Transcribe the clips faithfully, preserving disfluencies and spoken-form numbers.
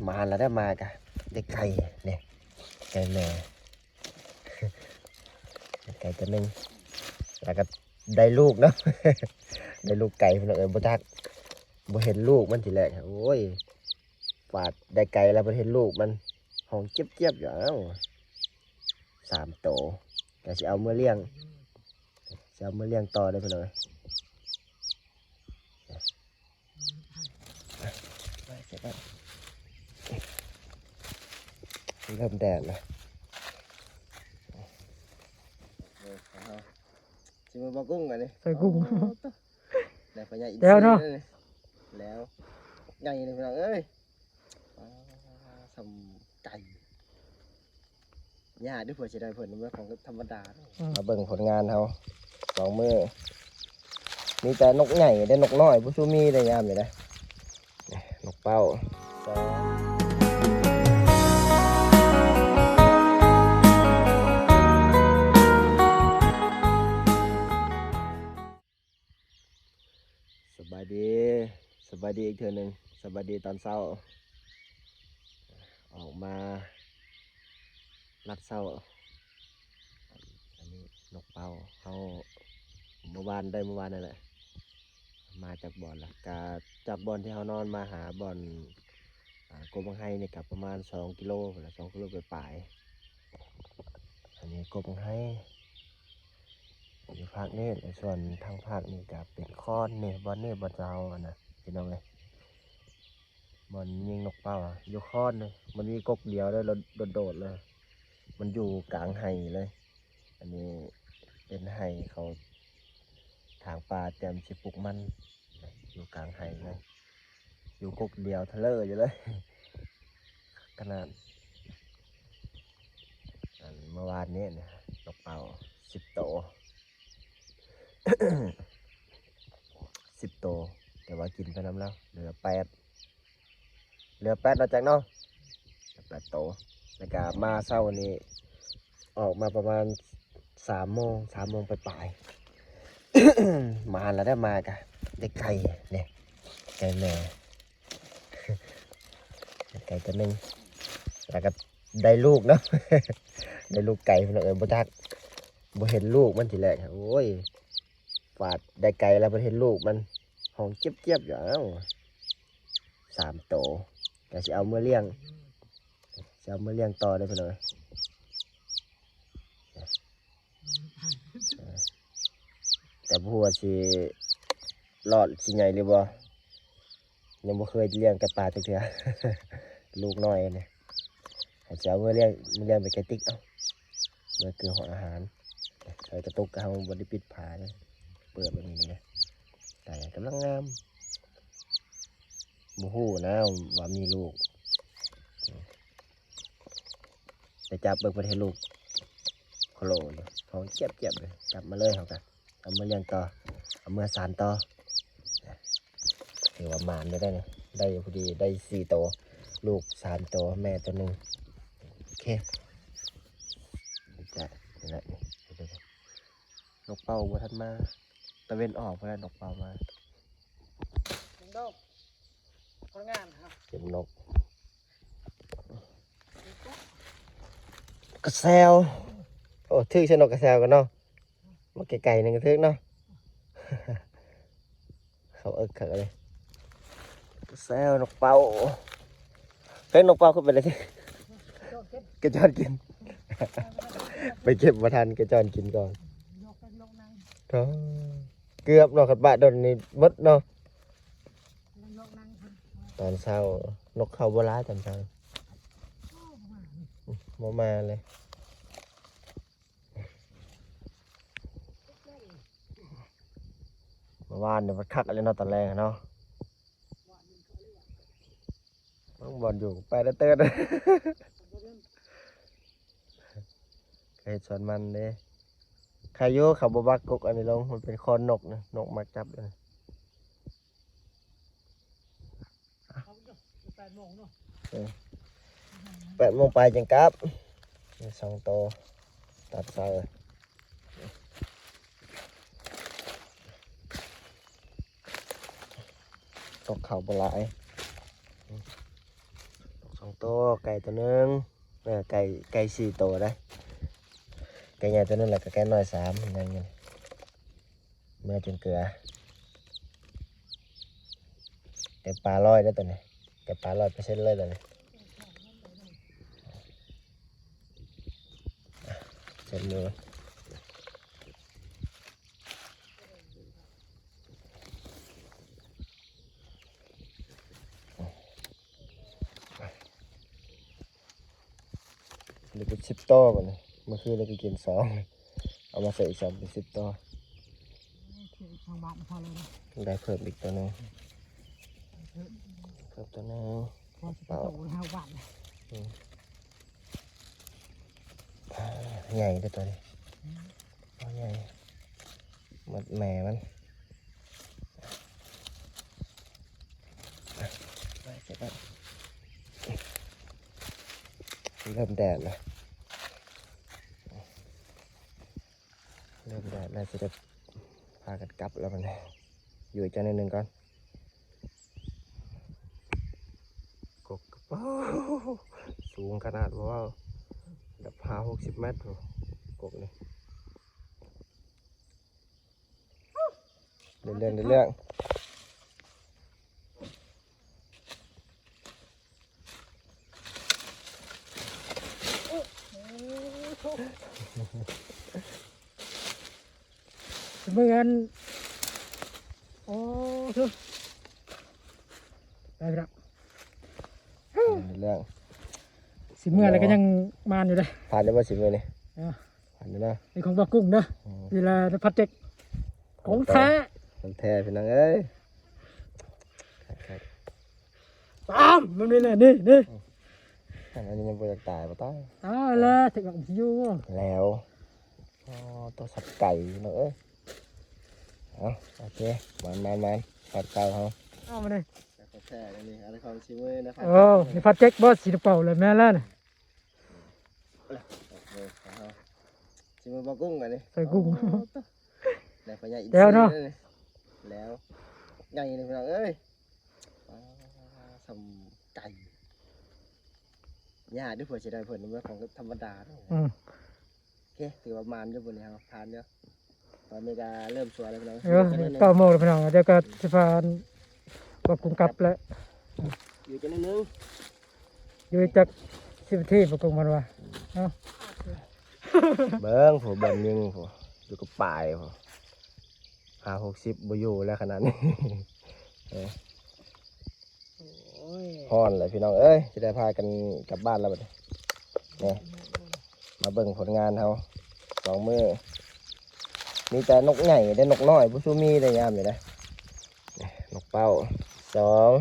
มาแล้วได้มากะได้ไก่เนี่ย ไก่แม่ ไก่ตัวหนึ่ง แล้วก็ได้ลูกเนาะ ได้ลูกไก่พี่น้องเอ้ย บ่จัก บ่เห็นลูกมันทีแรก โอ้ย ฟาดได้ไก่แล้วบ่เห็นลูกมัน ห้องเจี๊ยบๆอยู่ เอ้า สามโต ก็สิเอาเมือเลี้ยง สิเอาเมือเลี้ยงต่อเด้อพี่น้องเอ้ย ไปเสร็จแล้ว เริ่มแดดแล้ว เออ เอา สิมาบ่กุ้งอันนี้ ใส่กุ้ง โอ้ ได้ปลาใหญ่อินทรีย์ แล้วเนาะ แล้วนี่ แล้ว ใหญ่เลยพี่น้องเอ้ย อ่า สำไก่ ยากเด้อ เผื่อสิได้เพิ่น มันของธรรมดาเนาะ อืม มาเบิ่งผลงานเฮา สองมื้อ มีแต่นกใหญ่เด้ นกน้อยบ่สู้มีได้ยามนี้นะ นกเป้า สอง สบายดี สบายดีอีกเทื่อหนึ่ง สบายดีตอนเช้า ออกมาลักเช้า อันนี้นกเป้า เฮาเมื่อวาน ได้เมื่อวานนั่นแหละ มาจากบ่อนละ กะจากบ่อนที่เฮานอนมาหาบ่อน อ่า กกบังไฮนี่กะประมาณสองกิโลพู้นละ สองกิโลปลายๆ อันนี้กกบังไฮ อยู่ภาคนี้ ส่วนทางภาคนี้กะเป็นคอนนี่ บ่อนนี่ บ่อนเจ้าอันนะ พี่น้องเอ้ย บ่อนยิงนกเป้าอะ อยู่คอนนี่ มันมีกกเดียวเลย โดดๆเลย มันอยู่กลางไฮ่เลย อันนี้เป็นไฮ่เขาถางป่าเตรียมสิปลูกมัน อยู่กลางไฮ่เลย อยู่กกเดียวเทเลอร์อยู่เลย ขนาด อันเมื่อวานนี้เนี่ย นกเป้าสิบโต สิบโต แต่ว่ากินไปนำแล้ว เหลือแปด เหลือแปดเนาะ จักเนาะ แปดโต แล้วก็มาเช้านี้ ออกมาประมาณสามโมง สามโมงปลายๆ มาแล้วได้มากะได้ไก่เนี่ย ไก่แม่ ไก่ตัวหนึ่ง แล้วก็ได้ลูกเนาะ ได้ลูกไก่พี่น้องเอ้ย บ่จัก บ่เห็นลูกมันทีแรก โอ้ย ฟาดได้ไก่แล้วบ่เห็นลูกมัน ห้องเจี๊ยบๆอยู่ เอ้า สามโต ก็สิเอาเมือเลี้ยง สิเอาเมือเลี้ยงต่อเด้อพี่น้องเอ้ย แต่บ่ฮู้ว่าสิรอดสิใหญ่หรือบ่ ยังบ่เคยเลี้ยงไก่ป่าจักเทื่อ ลูกน้อยนี่ ให้สิเอาเมือเลี้ยง เมือเลี้ยงไปไก่ติ๊ก เอ้า เมือเกลือหัวอาหาร ใส่กระตุกก็เฮาบ่ได้ปิดฝาเลย เปิดแบบนี้เลย ไก่กำลังงาม บ่ฮู้นะว่ามีลูก ไปจับเบิ่งเพิ่นให้ลูกโคโลอยู่ ท้องเจี๊ยบๆเลย จับมาเลยเฮาก็เอามาเลี้ยงต่อ เอามาสานต่อ ถือว่าหมานอยู่ได้เนี่ย ได้อยู่พอดี ได้สี่โต ลูกสามโต แม่ตัวหนึ่ง โอเค จะนี่แหละนี่ นกเป้าบ่ทันมา ตะเวนออกไปแล้ว นกเป้ามา ดอก คนงานครับ เก็บนก กระแซว โอ้ ถืกใส่นกกระแซวกันเนาะ มาไกลๆนึงก็ถืกเนาะ เขาเอิกเขาเลย กระแซวนกเป้า เฮ้ย นกเป้าขึ้นไปเลยสิ กระจอนกิน ไปเก็บบ่ทัน กระจอนกินก่อน โถ่ เกือบเนาะ คันปะโดนนี่หมดเนาะ ตอนเช้า นกเขาบ่หลายตอนเช้า บ่มาเลย เมื่อวานเนี่ยมันคักเลยเนาะ ตอนแรกเนาะ บางบ่อนอยู่ไปแล้วเติร์ด เฮ็ดสวนมันเด้ ใครอยู่เขาบ่บักกกอันนี้ลง มันเป็นคอนนกนะ นกมักจับเลย แปดโมงเนาะ เออ แปดโมงไปจังกลับ นี่สองโต ตัดใส่ ตกเขาบ่หลาย ตกส โต ไก่ตัวหนึ่ง เออ ไก่ ไก่สี่ตัวนะ ไก่ใหญ่ตัวหนึ่ง แล้วก็ไก่น้อยสาม นั่นไง เมื่อจนเกลือ ไก่ป่าร้อยได้ตัวนี้ ไก่ป่าร้อยเปอร์เซ็นต์เลยตัวนี้ เสร็จเลย เหลือเป็นสิบตัวบัดนี้ เมื่อคืนนี้ก็กินสอง เอามาใส่อีกสองเป็นสิบตัว ทางบ้านพอเลยนะ ได้เพิ่มอีกตัวหนึ่ง เพิ่มตัวหนึ่ง พอสิบตัวห้าวัน อืม อ่า ใหญ่ด้วยตัวนี้ อืม ตัวใหญ่ หมดแม่มัน เริ่มแดดแล้ว เริ่มแดดแล้ว จะได้พากันกลับแล้วมัน อยู่อีกจักหน่อยหนึ่งก่อน กก สูงขนาดว่าแบบห้าหกสิบเมตร กกนี่ เรื่องเรื่องเรื่อง เหมือน โอ้ ทุก ได้แล้ว เรื่อง สิเมื่อแล้วก็ยังมานอยู่เลย ผ่านได้บ่สิเมื่อนี่ เออ ผ่านอยู่นะ นี่ของบ่าวกุ้งเด้อ อืม นี่แหละพัดเจ็ก ของแท้ ของแท้พี่น้องเอ้ย ครับ ตามมันนี่แหละ นี่ นี่ อันนี้ยังบ่อยากตายบ่ตาย ตายแล้ว ถึงกับอยู่ แล้ว อ๋อ ตัวสับไก่เนาะเอ้ย เอา โอเค มันมันมัน ผัดเก่าเขา เอามาเลย แท้ๆ นี่ อันนี้ของชิมเมอร์นะครับ เออ นี่ผัดเจ็กบอสสีเป่าเลยแม่แล้วน่ะ เออ เอา ชิมเมอร์บ่าวกุ้งอันนี้ ใส่กุ้ง โอ้ ได้พญาอินทรี แล้วเนาะ เลย แล้ว ใหญ่เลยพี่น้องเอ้ย อ่า สำไก่ ยากเด้อ เผื่อสิได้เพิ่น มันของธรรมดาเนาะ อืม โอเค ถือว่ามานอยู่ บนนี้เราผ่านอยู่ ตอนนี้ก็เริ่มสวยแล้วพี่น้อง เออ เก้าโมงแล้วพี่น้อง เดี๋ยวก็สิพาบ่าวกุ้งกลับแล้ว อยู่จักหน่อยหนึ่ง อยู่จักสิบนาทีบ่าวกุ้งมันว่า เนาะ เบิ่งผู้ เบิ่งยิงผู้ อยู่กับปายผู้ ห้าหกสิบบ่อยู่แล้วขนาดนี้ เออ โอ้ย ฮ้อนเลยพี่น้องเอ้ย สิได้พากันกลับบ้านแล้วบัดนี้ นี่ มาเบิ่งผลงานเฮา สองมื้อ มีแต่นกใหญ่ได้นกน้อย บ่สู้มีได้ยามนี่นะ นี่ นกเป้า สอง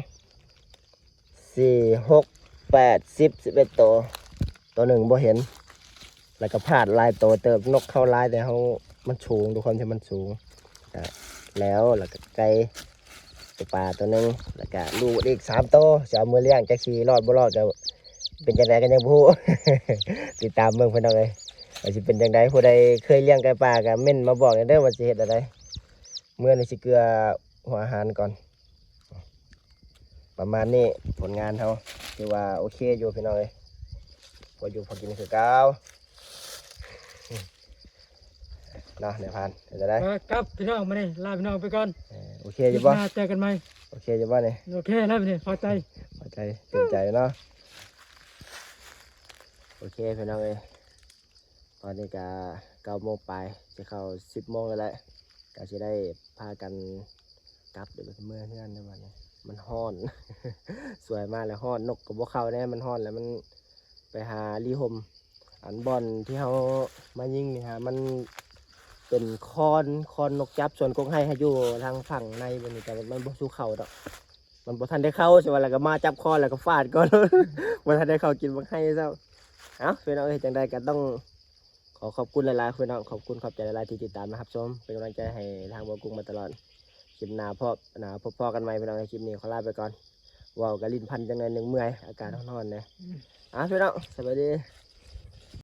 สี่ หก แปด สิบ สิบเอ็ด ตัว ตัวหนึ่งบ่เห็น แล้วก็พลาดหลายตัวเติบ นกเข้าหลาย แต่เฮา มันสูง ด้วยความที่มันสูง ก็แล้ว แล้วก็ไก่ ตัวปลาตัวหนึ่ง แล้วก็ลูกอีกสามตัว จะเอามือเลี้ยง จักสิรอดบ่รอด ก็เป็นจังใดก็ยังบ่ฮู้ ติดตามเบิ่งพี่น้องเอ้ย ว่าสิเป็นจังใด ผู้ใดเคยเลี้ยงไก่ป่าก็เม้นมาบอกแหน่เด้อ ว่าสิเฮ็ดจั่งใด มื้อนี้สิเกลือหัวอาหารก่อน ประมาณนี้ ผลงานเฮา ถือว่าโอเคอยู่พี่น้องเอ้ย พออยู่พอกินคือเก่า เนาะ นายพราน เป็นจั่งใด ครับพี่น้อง มื้อนี้ลาพี่น้องไปก่อน เออ โอเคอยู่บ่ คลิปหน้าเจอกันใหม่ โอเคอยู่บ่นี่ โอเคแล้วนี่ พอใจ พอใจ เต็มใจเนาะ โอเคพี่น้องเอ้ย ตอนนี้ก็เก้าโมงปลาย จะเข้าสิบโมงแล้วแหละ ก็สิได้พากันกลับ เดี๋ยวเมื่อเฮือนแล้วบัดนี้ มันฮ้อน สวยมากเลย ฮ้อน นกก็บ่เข้าแน่ มันฮ้อนแล้ว มันไปหาลีฮม อันบ่อนที่เฮามายิงนี่ฮะ มันเป็นคอน คอนนกจับสวนกงไฮ ให้อยู่ทางฝั่งในบัดนี้ แต่มันบ่สู่เข้าดอก มันบ่ทันได้เข้า สิว่าแล้วก็มาจับคอนแล้วก็ฟาดก่อน บ่ทันได้เข้ากินบักไฮซ้ำ เอ้า พี่น้องเอ้ย จังใดก็ต้องขอขอบคุณหลายๆ พี่น้อง ขอบคุณขอบใจหลายๆ ที่ติดตามนะครับชม เป็นกำลังใจให้ทางบ่าวกุ้งมาตลอด คลิปหน้าพอ หน้าพบพ้อกันใหม่พี่น้อง คลิปนี้ขอลาไปก่อน เว้ากับลิ้นพันจังหน่อยหนึ่ง เมื่อย อากาศร้อนๆ นะ อืม อ่ะพี่น้อง สบายดี